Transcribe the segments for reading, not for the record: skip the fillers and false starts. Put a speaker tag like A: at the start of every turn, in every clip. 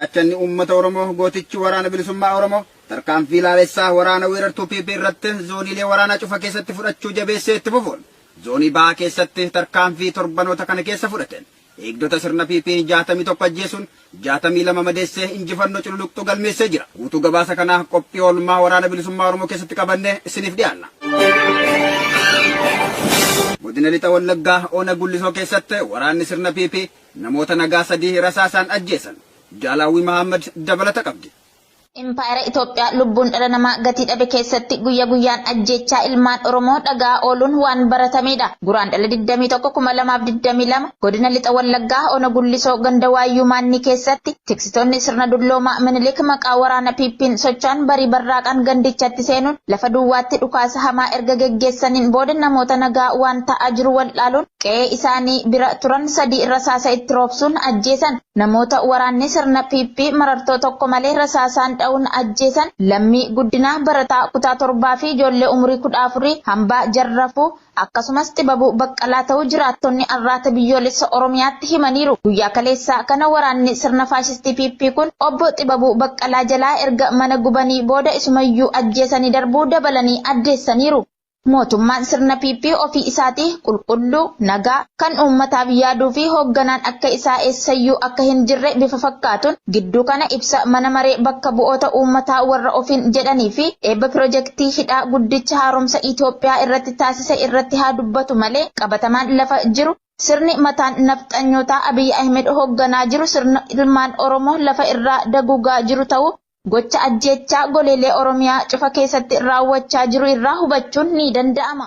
A: Gaachanni uummata Oromoo gootichi Waraana Bilisummaa Oromoo tarkaanfii laalessaa waraana weerartuu PP irratti zooniilee waraanaa cufa keessatti fudhachuu jabeessee itti fufuun zoonii bahaa keessatti tarkaanfii torbanoota kana keessa fudhateen eegdota sirna PP 61 ajjeesuun 62 madeessee injifannoo cululuqxuu galmeessee jira. Guutuu gabaasa kanaa qophii oolmaa Waraana Bilisummaa Oromoo keessatti qabannee isiniif dhiyaanna. Godina Lixa Wallaggaa Ona Gullisoo keessatti waraanni sirna PP namoota nagaa 3 rasaasaan ajjeesan. Jaalaawwii Mahaammad dabalata qabdi.
B: Impaayera Itoophiyaa lubbuun dhala namaa gatii dhabe keessatti guyya guyyaan ajjeechaa ilmaan Oromoo dhaga'aa ooluun waan baratameedha. Guraandhala 21, 2022 Godina Lixa Wallaggaa Ona Gullisoo ganda Waayyuu Maannii keessatti tiksitoonni sirna dulloomaa Minilik maqaa waraana PPn socho'an barii barraaqaan gandichatti seenuun lafa duwwaatti dhukaasa hamaa erga geggeessaniin booda namoota nagaa waan ta'aa jiru wal'aaluun qe'ee isaanii bira turan 3 rasaasa itti roobsuun ajjeesan. Namoota waraanni sirna PP marartoo tokko malee rasaasaan dha'uun ajjeesan Lammii Guddinaa barataa kutaa 7 fi ijoollee umurii 14 Hambaa Jarrafuu akkasumas Xibabuu Baqqalaa ta'uu jiraattonni Arraata Biyyoolessa Oromiyaatti himaniiru. Guyyaa kaleessaa kana waraanni sirna faashistii PP kun Obbo Xibabuu Baqqalaa jalaa erga mana gubanii booda isumayyuu ajjeesanii darbuu dabalanii addeessaniiru. Mootummaan sirna PP ofii isaatii qulqulluu, nagaa, kan uummataaf yaaduu fi hoogganaan akka isaa eessayyuu akka hin jirre bifa fakkaatuun gidduu kana ibsa mana maree bakka bu'oota uummataa warra ofiin jedhanii fi eebba pirojektii hidhaa guddicha haaromsa Itoophiyaa irratti taasise irratti haa dubbatu malee qabatamaan lafa jiru sirni mataan nafxanyootaa Abiy Ahimed hoogganaa jiru sirna ilmaan Oromoo lafa irraa daguugaa jiru ta'uu Gocha ajjeechaa goleelee Oromiyaa cufa keessatti raawwachaa jiru irraa hubachuun ni danda'ama.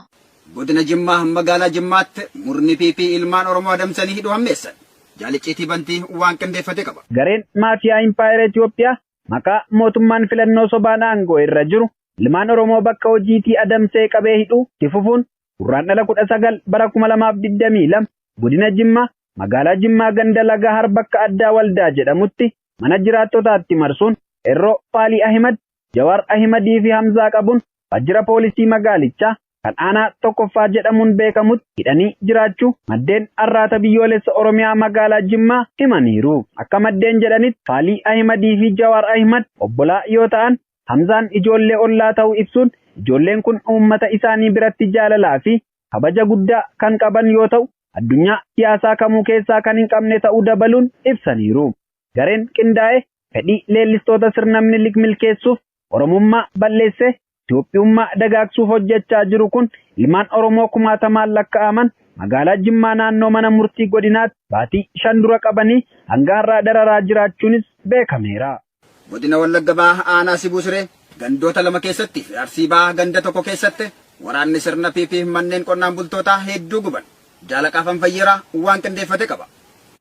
A: Godina Jimmaa magaalaa Jimmaatti murni PP ilmaan Oromoo adamsanii hidhuu hammeessan. Jaal Icciitii Bantii waan qindeeffate qaba.
C: Gareen maafiyaa impaayera Itoophiyaa maqaa mootummaan filannoo sobaan aangoo irra jiru ilmaan Oromoo bakka hojiitii adamsee qabee hidhuu itti fufuun Gurraandhala 19 bara 2022 godina Jimmaa magaalaa Jimmaa ganda Lagahar bakka addaa Waldaa jedhamutti mana jiraattotaatti marsuun qeerroo Faalii Ahimad, Jawaar Ahimadii fi Hamzaa qabuun waajjira poolisii magaalichaa kan aanaa 1ffaa jedhamuun beekamutti hidhanii jiraachuu maddeen Arraata Biyyoolessa Oromiyaa magaalaa Jimmaa himaniiru. Akka maddeen jedhanitti Faalii Ahimadii fi Jawaar Ahimad obbolaa yoo ta'an Hamzaan ijoollee ollaa ta'uu ibsuun ijoolleen kun uummata isaanii biratti jaalalaa fi kabaja guddaa kan qaban yoo ta'u, addunyaa siyaasaa kamuu keessaa kan hin qabne ta'uu dabaluun ibsaniiru. Gareen qindaa'e fedhii leellistoota sirna Minilik milkeessuuf Oromummaa balleessee Itoophiyummaa dagaagsuuf hojjechaa jiru kun ilmaan Oromoo kumaatamaan lakka'aman magaalaa Jimmaa naannoo mana murtii godinaatti baatii 5 dura qabanii hanga har'aa dararaa jiraachuunis beekameera.
A: Godina Wallagga Bahaa Aanaa Sibuu Siree gandoota 2 keessatti fi Arsii Bahaa ganda 1 keessatti waraanni sirna PP manneen qonnaan bultootaa heedduu guban. Jaal Aqaafan Fayyeeraa waan qindeeffate qaba.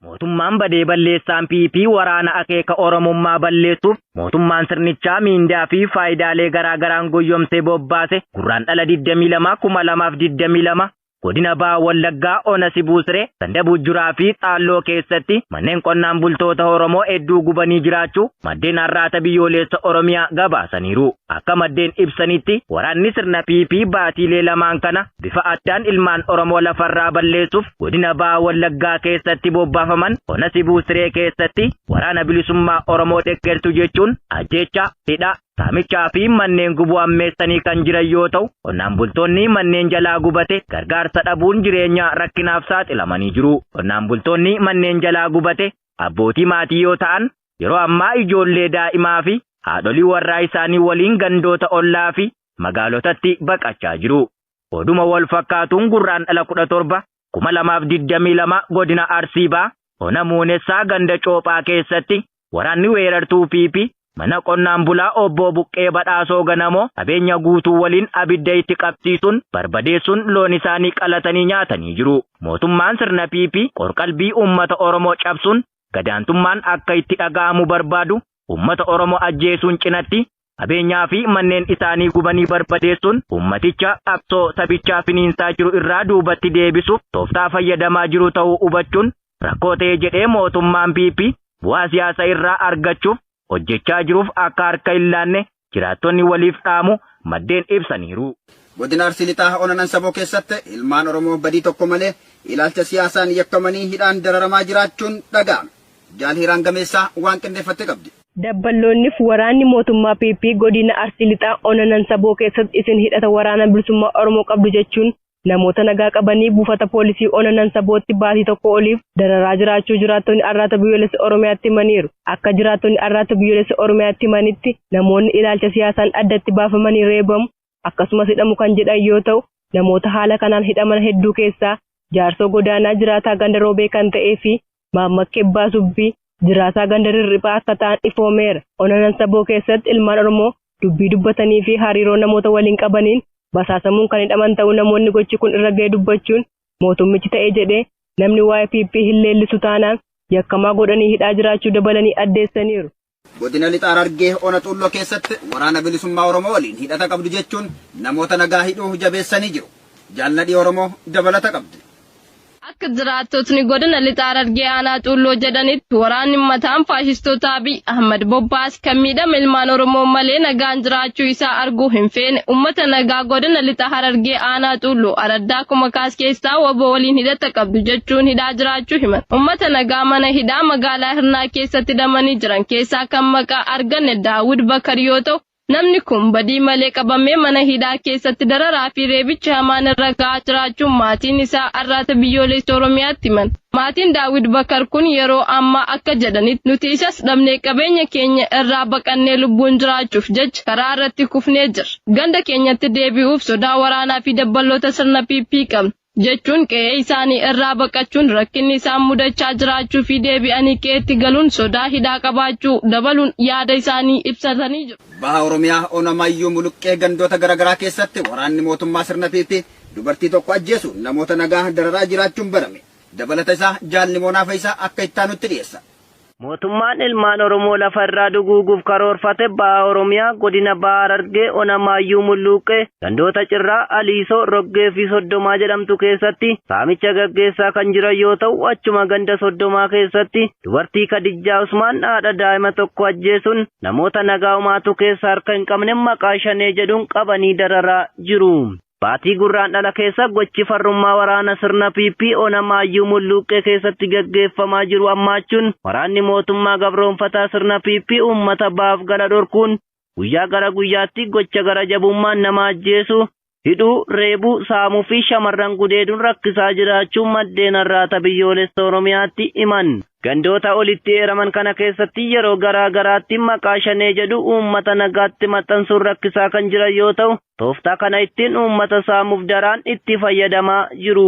D: Mootummaan badee balleessaan PP waraana akeeka Oromummaa balleessuuf mootummaan sirnichaa miindaa fi faayidaalee garaa garaan goyyomsee bobbaase Gurraandhala 22, 2022 Godina Baha Wallaggaa Ona Sibuu Siree, Ganda Bujjuraa fi Xaalloo keessatti manneen qonnaan bultoota Oromoo hedduu gubanii jiraachuu maddeen Arraata Biyyooleessa Oromiyaa gabaasaniiru. Akka maddeen ibsanitti waraanni sirna PP baatiilee lamaan kana bifa addaan ilmaan Oromoo lafarraa balleessuuf godina Baha Wallaggaa keessatti bobbaafaman Ona Sibuu Siree keessatti waraana bilisummaa Oromoo deggertu jechuun ajjeechaa, hidhaa, saamichaa fi manneen gubuu hammeessanii kan jiran yoo ta'u, qonnaan bultoonni manneen jalaa gubate gargaarsa dhabuun jireenya rakkinaaf saaxilamanii jiru. Qonnaan bultoonni manneen jalaa gubate abbootii maatii yoo ta'an, yeroo ammaa ijoollee daa'imaa fi haadholii warraa isaanii waliin gandoota ollaa fi magaalotatti baqachaa jiru. Oduma wal fakkaatuun Gurraandhala 17, 2022 godina Arsii Bahaa Ona Muunessaa ganda Coophaa keessatti waraanni weerartuu PP mana qonnaan bulaa Obbo Buqqee Badhaasoo Ganamoo qabeenya guutuu waliin abidda itti qabsiisuun barbadeessuun loon isaanii qalatanii nyaatanii jiru. Mootummaan sirna PP qorqalbii uummata Oromoo cabsuun gadaantummaan akka itti dhaga'amu barbaadu uummata Oromoo ajjeesuun cinatti qabeenyaa fi manneen isaanii gubanii barbadeessuun uummaticha qabsoo sabichaa finiinsaa jiru irraa duubatti deebisuuf tooftaa fayyadamaa jiru ta'uu hubachuun rakkoo ta'e jedhee mootummaan PP bu'aa siyaasa irraa argachuuf hojjechaa jiruuf akka harka hin laanne jiraattonni waliif dhaamu maddeen ibsaniiru.
A: Godina Arsii Lixaa Ona Nansaboo keessatti ilmaan Oromoo badii tokko malee ilaalcha siyaasaan yakkamanii hidhaan dararamaa jiraachuun dhaga'ame. Jaal Hiiraan Gameessaa waan qindeeffatte qabdi.
E: Dabballoonniif waraanni mootummaa PP godina Arsii Lixaa Ona Nansaboo keessatti isin hidhata waraana bilisummaa Oromoo qabdu jechuun namoota nagaa qabanii buufata poolisii Ona Nansabootti baatii tokko oliif dararaa jiraachuu jiraattonni Arraata Biyyoolessa Oromiyaatti himaniiru. Akka jiraattonni Arraata Biyyoolessa Oromiyaatti himanitti namoonni ilaalcha siyaasaan addatti baafamanii reebamu akkasumas hidhamu kan jedhan yoo ta'u, namoota haala kanaan hidhaman hedduu keessaa Jaarsoo Godaanaa jiraataa ganda Roobee kan ta'ee fi Maammakkee Abbaa Subbii jiraataa ganda Rirriphaa akka ta'an ifoomeera. Ona Nansaboo keessatti ilmaan Oromoo dubbii dubbatanii fi hariiroo namoota waliin qabaniin basaasamuun kan hidhaman ta'uu namoonni gochi kun irra ga'e dubbachuun mootummichi ta'ee jedhee namni waa'ee PP hin leellisu taanaan yakkamaa godhanii hidhaa jiraachuu dabalanii addeessaniiru.
A: Godina Lixa Harargee Ona Xuulloo keessatti waraana bilisummaa Oromoo waliin hidhata qabdu jechuun namoota nagaa hidhuu jabeessanii jiru. Jaal Nadhii Oromoo dabalata qabdi.
F: Akka jiraattotni godina Lixa Harargee aanaa Xuulloo jedhanitti waraanni mataan faashistoota Abiy Ahmad bobbaase kan miidhama ilmaan Oromoo malee nagaan jiraachuu isaa arguu hin feene uummata nagaa godina Lixa Harargee aanaa Xuulloo araddaa Kumakaas keessaa WBO waliin hidhata qabdu jechuun hidhaa jiraachuu himan. Uummata nagaa mana hidhaa magaalaa Hirnaa keessatti hidhamanii jiran keessaa kan maqaa arganne Daawud Bakar yoo ta'u, namni kun badii malee qabamee mana hidhaa keessatti dararaa fi reebicha hamaan irra ga'aa jiraachuun maatiin isaa Arraata Biyyoolessa Oromiyaatti himan. Maatiin Daawud Bakar kun yeroo ammaa akka jedhanitti nuti isas dhabnee qabeenya keenya irraa baqannee lubbuun jiraachuuf jecha karaa irratti kufnee jirra. Ganda keenyatti deebi'uuf sodaa waraanaa fi dabballoota sirna PP qabna jechuun qe'ee isaanii irraa baqachuun rakkinni isaan mudachaa jiraachuu fi deebi'anii qe'eetti galuun sodaa hidhaa qabaachuu dabaluun yaada isaanii ibsatanii jiru.
A: Baha Oromiyaa Ona Mayyuu Muluqqee gandoota garaagaraa keessatti waraanni mootummaa sirna PP dubartii tokko ajjeesuun namoota nagaa dararaa jiraachuun barame. Dabalata isaa Jaal Nimoonaa Fayisaa akka itti aanutti dhiyeessa.
D: Mootummaan ilmaan Oromoo lafa irraa duguuguuf karoorfate Baha Oromiyaa godina Baha Harargee Ona Maayyuu Mulluuqqee gandoota Cirraa, Aliisoo, Roggee fi Soddomaa jedhamtu keessatti saamicha gaggeessaa kan jiran yoo ta'u, achuma ganda Soddomaa keessatti dubartii Kadijjaa Usmaan haadha daa'ima tokko ajjeesuun namoota nagaa homaatu keessa harka hin qabne maqaa Shanee jedhuun qabanii dararaa jiru. Baatii Gurraandhala keessa gochi farrummaa waraana sirna PP Ona Maayyuu Mulluuqqee keessatti gaggeeffamaa jiru ammaachuun waraanni mootummaa gabroonfataa sirna PP uummata baaf gala dhorkuun guyyaa gara guyyaatti gocha gara jabummaan nama ajjeesu, hidhuu, reebuu, saamuu fi shamarran gudeeduun rakkisaa jiraachuun maddeen Arraata Biyyoolessa Oromiyaatti himan. Gandoota olitti eeraman kana keessatti yeroo garaa garaatti maqaa Shanee jedhu uummata nagaatti maxxansuun rakkisaa kan jiran yoo ta'u, tooftaa kana ittiin uummata saamuuf daraan itti fayyadamaa jiru.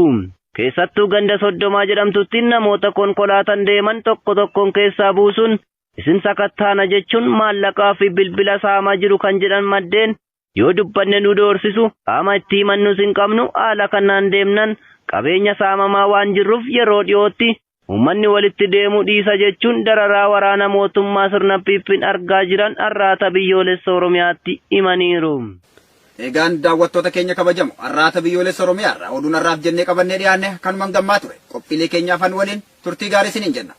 D: Keessattuu ganda Soddomaa jedhamtutti namoota konkolaataan deeman tokko tokkoon keessaa buusuun isin sakattaana jechuun maallaqaa fi bilbila saamaa jiru kan jedhan maddeen, yoo dubbanne nu doorsisu, qaama itti himannus hin qabnu, haala kanaan deemnan qabeenya saamamaa waan jirruuf yeroo dhiyootti uummanni walitti deemuu dhiisa jechuun dararaa waraana mootummaa sirna PP'n argaa jiran Arraata Biyyoolessa Oromiyaatti himaniiru.
A: Egaan daawwattoota keenya kabajamu Arraata Biyyoolessa Oromiyaa irraa oduun har'aaf jennee qabannee dhiyaanne kanumaan gammaa ture. Qophiilee keenya afan waliin turtii gaarii isiniin jenna.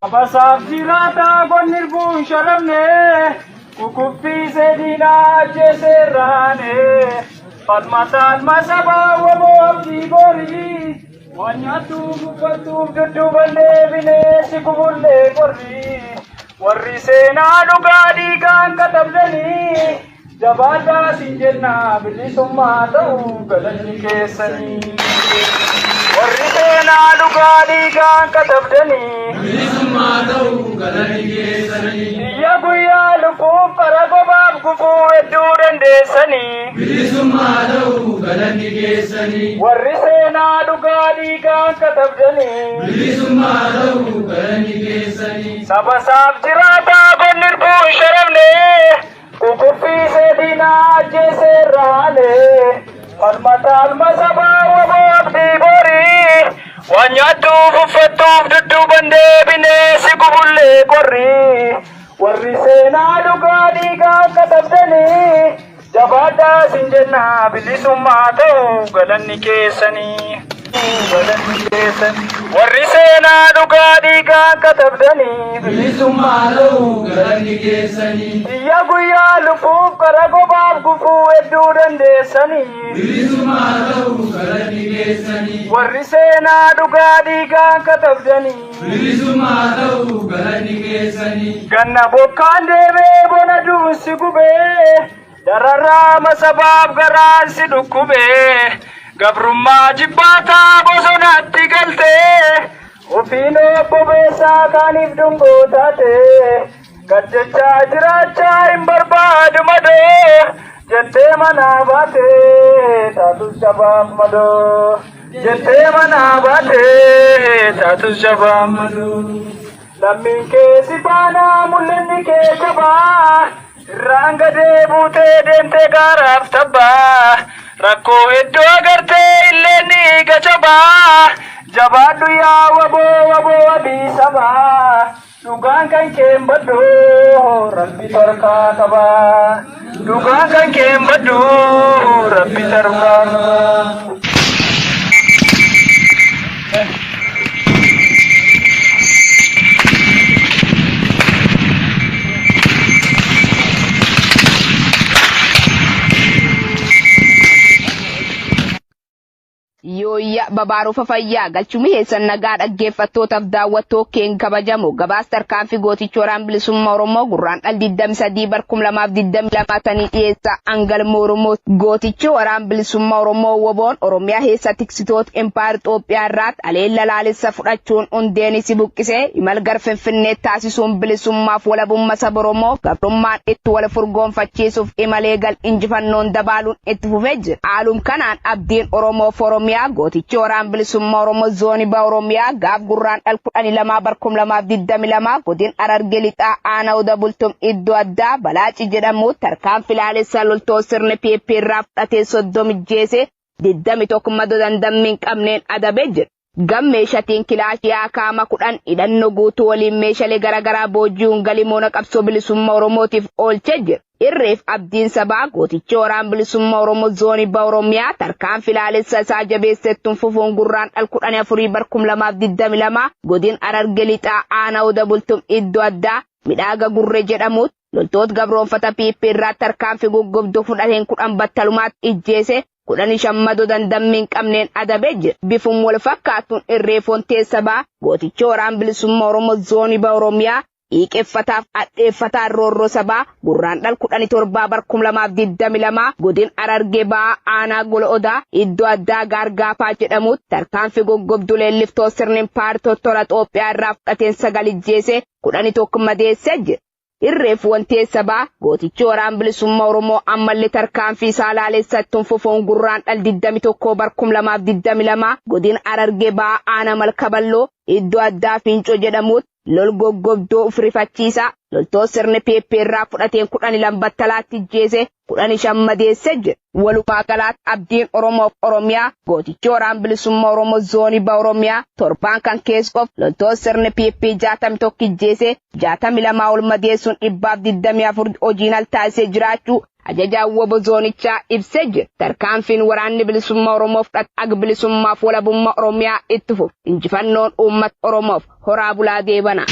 G: Abasaaf jiraataa gonni irbuun sharamne, kukuffisee diinaa ajjeesee raane. Falmataan masabaa waboo abdii borii, waan nyaattuuf uffattuuf dudduuban deebinee si gubullee qorri. Warri seenaa dhugaa dhiigaan katabdanii, jabaadhaa siin jenna, bilisummaa ta'uu galanni keessanii. Warri seenaa dhugaa dhiigaan katabdanii, bilisummaa ta'uu galanni keessanii. Iyya guyyaa lukkuuf qara gobaaf gufuu hedduu dandeessanii, bilisummaa ta'uu galanni keessanii. Warri seenaa dhugaa dhiigaan katabdanii, bilisummaa ta'uu galanni keessanii. Saba isaaf jiraataa gonni irbuu hin sharamne, kukuffisee diinaa ajjeesee raane. Falmataan masabaa waboo abdii borii, waan nyaattuuf uffattuuf dudduuban deebinee si gubullee qorri. Warri seenaa dhugaa dhiigaan katabdanii, jabaadhaa siin jenna, bilisummaa ta'uu galanni keessanii. Warri seenaa dhugaa dhiigaan katabdanii
H: Bilisummaa ta'uu galanni keessanii.
G: Biyya guyyaa lufuuf kara gobaaf gufuu hedduu dandeessanii.
H: Bilisummaa ta'uu galanni keessanii.
G: Warri seenaa dhugaa dhiigaan katabdanii.
H: Bilisummaa ta'uu galanni keessanii.
G: Ganna bokkaan deebee bona duunsi gubee dararraa masabaaf garaan si dhukkubee gabrummaa jibbaataa bosonatti galtee ofiin obbo beessaa kaaniif dungoo taate gaddachaa jiraachaa hin barbaadu madoo jettee manaa baate taatus jabaaf madoo jettee manaa baate taatus jabaaf madoo. Lammiin kee si faana mul'anni kee jabaa irraan gadee buutee deemtee gaaraaf tabbaa rakkoo hedduu agartee illee ni gajabaa jabaadhu yaa waboo waboo wabii sabaa dhugaan kan kee hin baddu rabbi torkaa qabaa dhugaan kan kee hin baddu rabbi torkaa qabaa.
I: Yooyya babaaruufa fayyaa galchumii heessan nagaa dhaggeeffattootaaf daawwattoo keen kabajamu gabaas tarkaanfii gooticha waraana bilisummaa Oromoo gurraandhala 23 bar 2022 tanii dhiyeessa hangalma Oromoo gootichi waraana bilisummaa Oromoo woboon Oromiyaa heessa tiksitoota Empaayar Itoophiyaa irraatti aleella laalessa fudhachuun hundeen isi buqqisee imal gara Finfinnee taasisuun bilisummaaf walabummaa saba Oromoo gabrummaan itti wal furgoonfachiisuuf imalee gal injifannoon dabaaluun itti fufee jira. Haalum kanaan abdiin Oromoof Oromiyaa gootichi waraana bilisummaa Oromoo zoonii baha Oromiyaa gaaf gurraandhala 12 bar 2022 godina Harargee lixaa aanaa Oda Bultum iddoo addaa Balaaci jedhamu tarkaanfii laalessaa loltoota sirna PP irraa fudhatee 30 ijjeese 21 madoo dandammii hin qabneen adabee jira. Gam meeshatiin kilaashii akaama 10 hidhannoo guutuu waliin meeshaalee garaagaraa booji'uun galii moona qabsoo bilisummaa Oromootiif oolchee jira. Irreef abdiin sabaa gootichi waraana bilisummaa Oromoo zoonii baha Oromiyaa tarkaanfii laalessa isaa jabeessettuun fufuun gurraandhala 14 bar 2022 godina Harargee lixaa aanaa Oda Bultum iddoo addaa midhaaga gurree jedhamutti loltoota gabroonfata PP irraa tarkaanfii goggobduu fudhateen 10 battalumaatti ijjeese 15 madoo dandammii hin qabneen adabee jira. Bifum wal fakkaatuun irreefoon teessabaa gootichi waraana bilisummaa Oromoo zoonii baha Oromiyaa hiiqeffataaf hadheeffataa roorroo sabaa gurraandhala 17 bar 2022 godina Harargee bahaa aanaa gola odaa iddoo addaa gaargaafaa jedhamutti tarkaanfii goggobduu leelliftoo sirni Empaayar Tottola Itoophiyaa irraa fudhateen 9 ijjeese 11 madeessee jira. Irreef wantee sabaa gootichi waraana bilisummaa Oromoo ammallee tarkaanfii isaa laalessattuun fufuun gurraandhala 21 bar 2022 godina Harargee bahaa aanaa Malkaballoo iddoo addaa Fincoo jedhamutti lol goggobdoo of rifachiisaa loltoota sirni PP irraa fudhateen 12 battalaatti ijjeese 15 madeessee jira. Walumaa galaatti abdiin Oromoof Oromiyaa gootichi waraana bilisummaa Oromoo zoonii baha Oromiyaa torbaan kan keessa qofa loltoota sirni PP 61 ijjeese 62 ol madeessuun 124 hojiin al taasisee jiraachuu ajajaan wobo zoonichaa ibsee jira. Tarkaanfiin waraanni bilisummaa Oromoo fudhate ag bilisummaaf walabummaa Oromiyaa itti fufu. Injifannoon uummata Oromoof horaa bulaa deebana.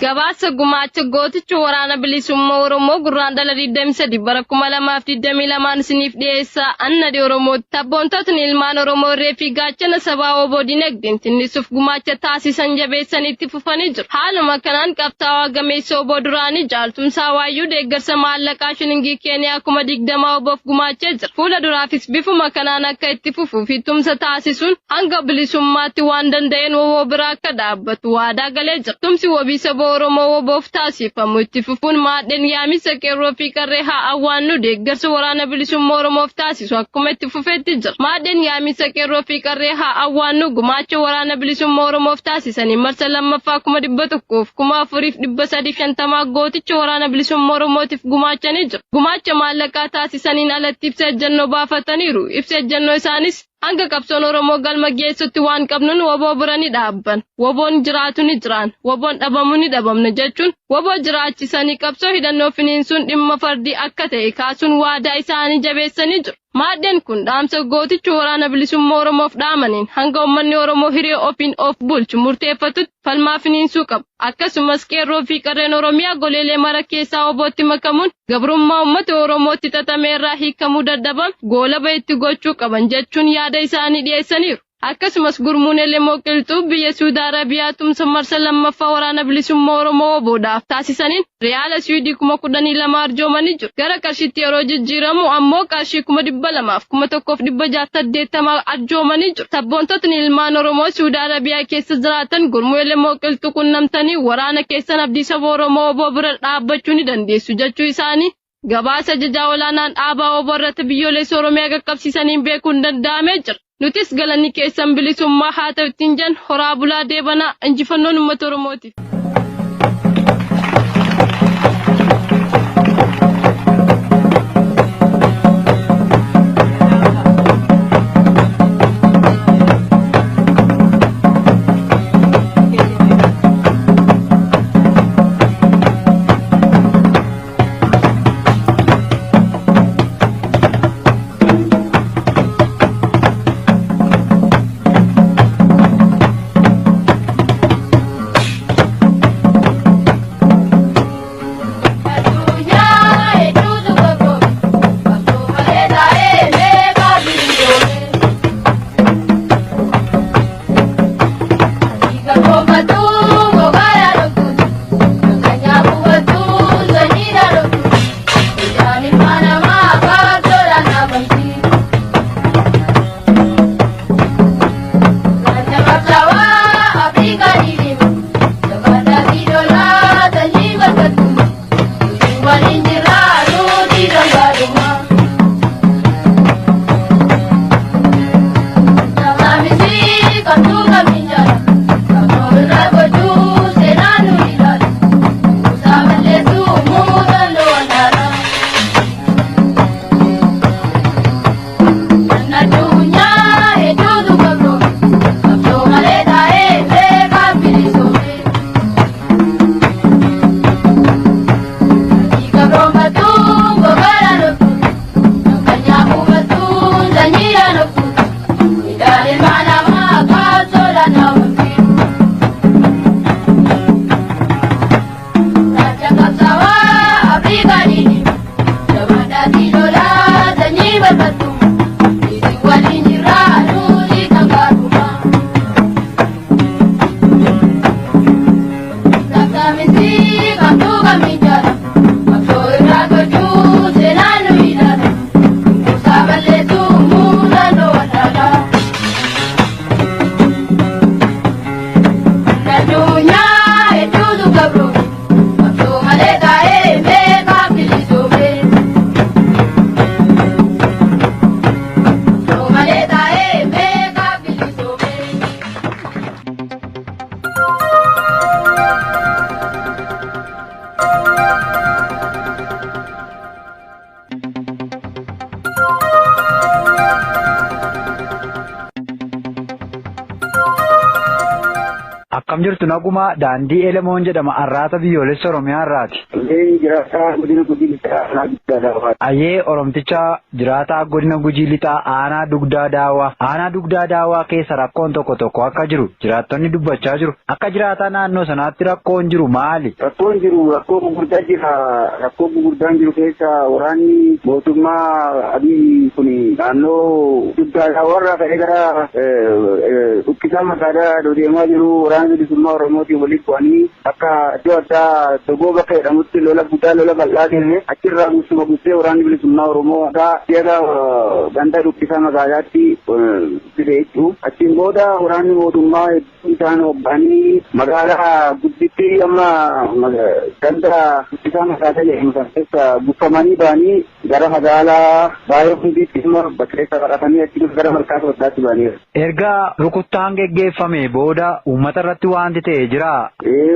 F: Gabaasa gumaacha gooticha waraana bilisummaa Oromoo gurraandhala 23 bara 2022 isiniif dhiyeessa annadi Oromoo tabboontotni ilmaan Oromoo irree fi gaachana sabaa obbo Dinagdeen tinnisuuf gumaacha taasisan jabeessanii itti fufanii jiru. Haaluma kanaan qabsaa'aa gameessa obbo Duraanii Jaaltumsaa Waayyuu deeggarsa maallaqaa shilingii Keeniyaa 20,000 oboof gumaachee jira. Fuula duraafis bifuma kanaan akka itti fufuu fi tumsa taasisuun hanga bilisummaatti waan danda'een woboo biraa akka dhaabbatu waadaa galee jira. Tumsi wabii saba Oromoo woboof taasifamu itti fufuun maadheen yaamisa qeerroo fi qarree haa awwaannu deeggarsa waraana bilisummaa Oromoof taasisu akkuma itti fufetti jira. Maadheen yaamisa qeerroo fi qarree haa awwaannu gumaacha waraana bilisummaa Oromoof taasisanii marsa lammaffaa 104,350 gooticha waraana bilisummaa Oromootiif gumaachanii jiru. Gumaacha maallaqaa taasisaniin alatti ibsa ejjennoo baafataniiru. Ibsa ejjennoo isaanis Hanga qabsoon Oromoo galma geessutti waan qabnuun WBO bira ni dhaabban. WBOn jiraatu ni jiraan. WBOn dhabamu ni dhabamna jechuun WBO jiraachisanii qabsoo hidhannoo finiinsuun dhimma fardii akka ta'e kaasuun waadaa isaanii jabeessanii jiru. Maaddeen kun dhaamsa gootichi waraana bilisummaa Oromoof dhaamaniin hanga uummanni Oromoo hiree ofiin of bulchu murteeffatutti falmaa finiinsuu qabu. Akkasumas qeerroo fi qarreen Oromiyaa goleelee mara keessaa WBOtti makamuun gabrummaa uummata Oromootti xaxame irraa hiikamuu dadhaban goolaba itti gochuu qaban jechuun yaada isaanii dhiyeessaniiru. Akkasumas gurmuun Elemoo Qilxuu biyya Suudi Arabiyaa tumsa marsa lammaffaa waraana bilisummaa Oromoo WBOdhaaf taasisaniin riyaala Suudii 12,000 arjoomanii jiru. Gara qarshiitti yeroo jijjiiramu ammoo qarshii 201,680 arjoomanii jiru. Sabboontotni ilmaan Oromoo Suudi Arabiyaa keessa jiraatan gurmuu Elemoo Qilxuu qunnamtanii waraana keessan abdii saba Oromoo WBO bira dhaabbachuu ni dandeessu jechuu isaanii gabaasa ajajaa olaanaan dhaabaa WBO irratti biyyoolessa Oromiyaa qaqqabsiisaniin beekuun danda'amee jira. Nutis galanni keessan bilisummaa haa ta'u ittiin jenna. Horaa bulaa deebanaa injifannoon uummata Oromootiif.
J: Akkam jirtu naguma daandii Elemoon jedhama arraata biyyoolessa Oromiyaa irraati.
K: Jiraataa godina Gujii Lixaa aanaa Dugdaa Daawwaa.
J: Ayyee Oromticha jiraataa godina Gujii Lixaa aanaa Dugdaa Daawwaa. Aanaa Dugdaa Daawwaa keessa rakkoon tokko tokko akka jiru jiraattonni dubbachaa jiru. Akka jiraataa naannoo sanaatti rakkoon jiru maali?
K: Rakkoon jiru rakkoo gurguddaa jira. Rakkoo gurguddaan jiru keessa waraanni mootummaa Abiy kun naannoo Dugdaa Daawwaa irraa ka'ee gara dhukkisaa magaalaa deemaa jiru waraana bilisummaa Oromootiin waliin bu'anii akka iddoo addaa Dogoo bakka jedhamutti lola guddaa lola bal'aa kenne achirraa guutuu guuttee waraanni bilisummaa Oromoo akka dhiyaga ganda dhukkisaa magaalaatti fide jechuudha. Achiin booda waraanni mootummaa hedduu isaan hobba'anii magaalaa gudditti amma ganda dhukkisaa magaalaa jedhamu sana keessa buufamanii ba'anii gara magaalaa baay'ee hundiitti immoo bakka keessa qaratanii achi gara malkaa sooddaatti ba'aniiru.
J: Erga rukuttaan geggeeffame booda uummata irratti wanti ta'e jira.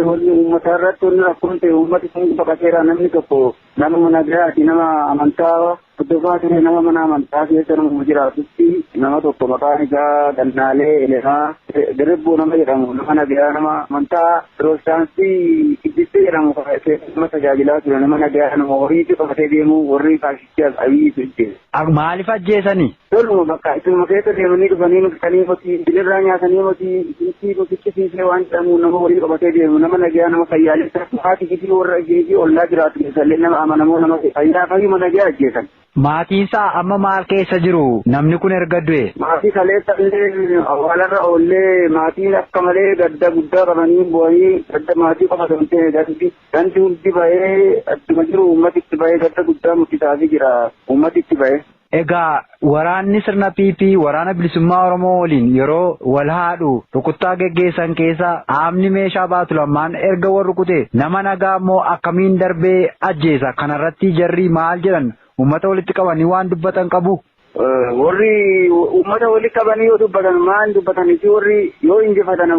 K: Wanni uummata irratti wanni rakkoon ta'e uummati sun baqateera. Namni tokko nama mana biraati, nama amantaa hordofaa ture, nama mana amantaa keessa nama jiraatutti, nama tokko maqaan isaa Gannaalee Elemaa Diribboo nama jedhamu, nama nagayaa, nama amantaa Pirotestaantii Qiddistee jedhamu keessa nama tajaajilaa ture, nama nagayaa, nama horiitti qabatee deemu warri faashistii Abiyyiitu ajjeese.
J: Maaliif ajjeesanii?
K: Toluma bakka isuma keessa deemanii dhufanii nuffisanii moti isinirraa nyaatanii moti isinii nu ficcisiisee waan jedhamu, nama horii qabatee deemu, nama nagayaa, nama fayyaalessa, haati isii warra isii ollaa jiraatu keessallee nama amanamoo, nama fayyaa fayyuma nagayaa ajjeesan.
J: Maatiin isaa amma maal keessa jiru? Namni kun erga du'e?
K: Maatii kaleessa illee awwaalarra oollee, maatiin akka malee gadda guddaa qabanii bu'anii, gadda maatii qofa osoo hin ta'e gandi gandi hundi ba'ee adduma jiru uummati itti ba'ee gadda guddaa murtisaafii jira uummati itti ba'ee.
J: Egaa waraanni sirna PP waraana bilisummaa Oromoo waliin yeroo wal haadhu rukuttaa geggeessan keessa qaamni meeshaa baatu lamaan erga wal rukute nama nagaa immoo akkamiin darbee ajjeesa? Kanarratti jarri maal jedhan? Uummata walitti qabanii waan dubbatan qabu?
K: Warri uummata walitti qabanii yoo dubbatan maal dubbatanii fi warri yoo injifatan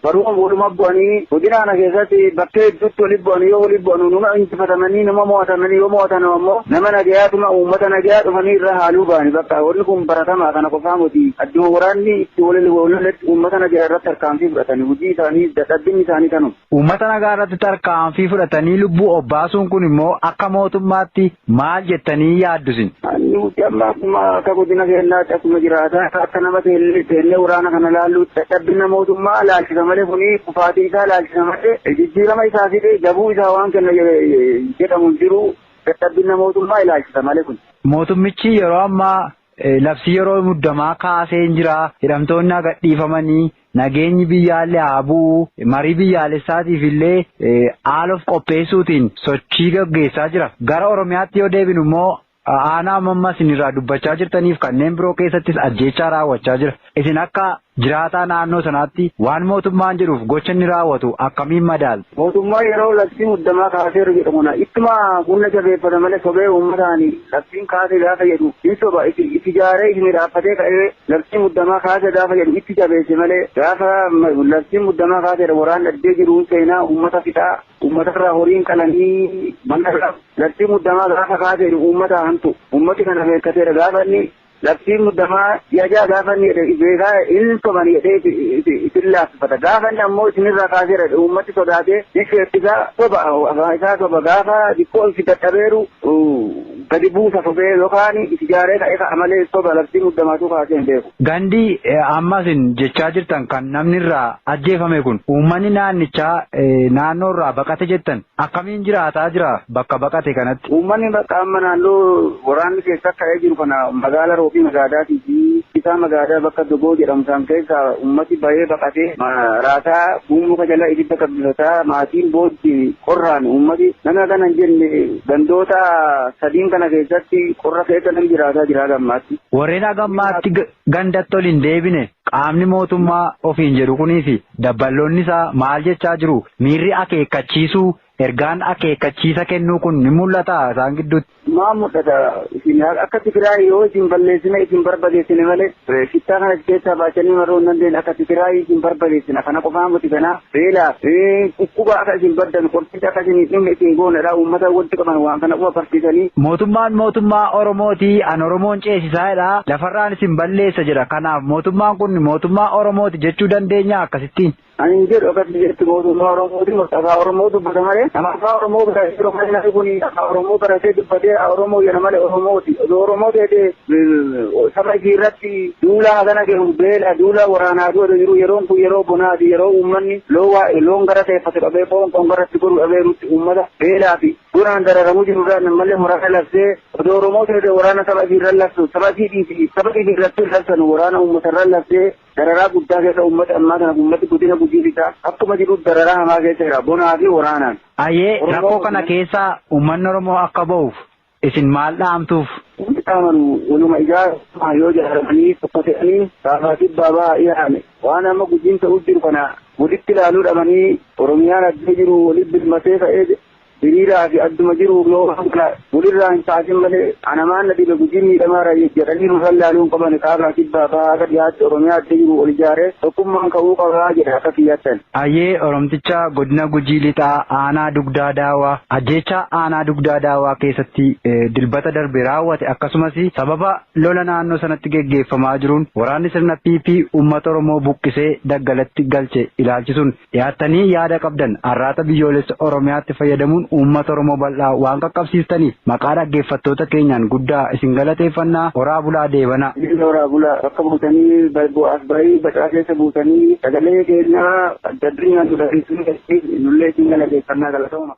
K: baruma waluma bu'anii godina kana keessatti bakkee hedduutti walitti bu'anii, yoo walitti bu'anu numa injifatamanii, nama mo'atamanii, yoo mo'atan ammoo nama nagayaatuma uummata nagayaa dhufanii irra haaluu ba'anii. Bakka warri kun baratamaa kana qofaa miti, adduma waraanni itti walitti uummata nagayaa irratti tarkaanfii fudhatanii hojii isaanii dadhabbinni isaanii kanuma.
J: Uummata nagaa irratti tarkaanfii fudhatanii lubbuu obbaasuun kun immoo akka mootummaatti maal jettanii yaaddusin?
K: Nuti amma akkuma akka godina keenyaatti akkuma jiraata akka nama teellee waraana kana laallu dadhabbina mootummaa laalchisa malee, kuni kufaatii isaa laalchisa malee jijjiirama isaa fide jabuu isaa waan kenna jedhamu hin jiru, dadhabbina mootummaa ilaalchisa malee kun.
J: Mootummichi yeroo ammaa labsii yeroo muddamaa kaasee hin jira. Hidhamtoonni haa gadhiifamanii, nageenyi biyyaallee haa bu'u, marii biyyaalessaatiif illee haala of qopheessuutiin sochii gaggeessaa jira. Gara Oromiyaatti yoo deebinu immoo aanaa amma isin irraa dubbachaa jirtaniif kanneen biroo keessattis ajjeechaa raawwachaa jira. Isin akka jiraataa naannoo sanaatti waan mootummaan jedhuuf gocha inni raawwatu akkamiin madaaltu?
K: Mootummaa yeroo labsii muddamaa kaaseeru jedhamu kana ittuma humna jabeeffata malee sobee uummataan labsiin kaase gaafa jedhu hin soba. Itti ijaaree isin dhaabbatee ka'ee labsii muddamaa kaase gaafa jedhu itti jabeesse malee, gaafa labsii muddamaa kaaseera waraan addee jiruun seenaa uummata fixaa, uummatarraa horiin qalanii mana labsii muddamaa gaafa kaase uummata hantu uummati kana beekateera. Gaafa inni labsii muddamaa jajaa gaafa inni beekaa inni soban jedhee isin laaffifata. Gaafa inni ammoo isinirraa kaaseera uummati sodaatee isaa soba, afaan isaa soba. Gaafa xiqqoo itti dadhabeeru gadi buusa sobee yookaan itti ijaaree ka'ee ka'a malee soba labsii muddamaatu kaasee hin beeku.
J: Gandi amma isin jechaa jirtan kan namni irraa ajjeefame kun, uummanni naannichaa naannoo irraa baqate jettan akkamiin jiraataa jira bakka baqate kanatti?
K: Uummanni bakka amma naannoo waraanni keessa ka'ee jiru kana magaala Roobii magaadaatii fi isaa magaadaa bakka Dogoo jedhamu san keessa uummati bahee baqatee raasaa muka jala ibidda qabsiifataa, maatiin booddee qorraan uummati nama kana hin jenne gandoota sadiin kana keessatti qorra keessa nam jiraataa jira gammaatti.
J: Warreen hagammaatti gandatti ol hin deebine qaamni mootummaa ofiin jedhu kunii fi dabballoonni isaa maal jechaa jiru? Miirri akeekkachiisuu, ergaan akeekkachiisa kennuu kun ni mul'ata isaan gidduutti?
K: Maa mul'ata? Isin akka Tigraay yoo isin balleessine isin barbadeessine malee shittaa kana keessaa baachanii marroo hin dandeenye, akka Tigraay isin barbadeessina kana qofaa miti, kana beelaa dhukkuba akka isin baddan qorticha akka isin hin dhumne isin goonedha uummata walitti qaban waan kana qofa barsiisanii.
J: Mootummaan mootummaa Oromooti, an Oromoon ceesisaadha, lafarraan isin balleessa jedha. Kanaaf mootummaan kun mootummaa Oromooti jechuu dandeenya akkasittiin?
K: Ani hin jedhu akkasi jetti mootummaa Oromooti, afaan Oromoo dubbata malee nama afaan Oromoo baratee jiru malee, namni kun afaan Oromoo baratee dubbatee Oromoo jedha malee Oromooti. Osoo Oromoo ta'e saba isii irratti duula hagana gahu beela duula waraanaa du'a jiru, yeroon kun yeroo bonaati, yeroo uummanni loon gara teeffate qabee foon qoon garatti godhu dhabeerutti uummata beelaa fi bonaan dararamuu jiru irraa malee waraana labsee osoo Oromoo ta'e waraana saba isii irra labsu, saba isii fi saba isii irratti labsan waraana uummata irra labsee dararaa guddaa keessa uummata ammaa kana uummati godina Gujii isaa akkuma jiru dararaa hamaa keessa jira bonaa fi waraanaan.
J: Ayyee, rakkoo kana keessaa uummanni Oromoo akka ba'uuf isin maal dhaamtuuf?
K: Hundi dhaamanu waluma ijaarama yoo ijaaramanii tokko ta'anii kaafaa kibbaa bahaa dhiyaame waan amma Gujiin ta'uu jiru kana walitti ilaaluu dhabanii Oromiyaan addee jiru walitti bilmatee ka'ee Hiriiraa fi adduma jiru yoo walirraa hin taasin malee anamaan na dhibe Gujii miidhamaara jedhanii nurra laaluun qaban kaabaa kibbaa bahaa akka dhiyaatti Oromiyaa adda jiru ol ijaaree tokkummaan ka'uu qabaa jedha akka kiyyaattan.
J: Ayyee Oromticha godina Gujii Lixaa aanaa Dugdaa Daawaa ajjeechaa aanaa Dugdaa Daawaa keessatti dilbata darbe raawwate akkasumas sababa lola naannoo sanatti geggeeffamaa jiruun waraanni sirna PP uummata Oromoo buqqisee daggalatti galche ilaalchisuun dhiyaattanii yaada qabdan Arraata Biyyoolessa Oromiyaatti fayyadamuun uummata Oromoo bal'aa waan qaqqabsiistaniif maqaa dhaggeeffattoota keenyaan guddaa isin galateeffannaa horaa bulaa deebanaa.
K: Horaa bulaa bakka buutanii bu'aas bahii bacaa keessa buutanii sagalee keenyaa adda addunyaan nu dhageessisuu nullee isin galateeffannaa galatooma.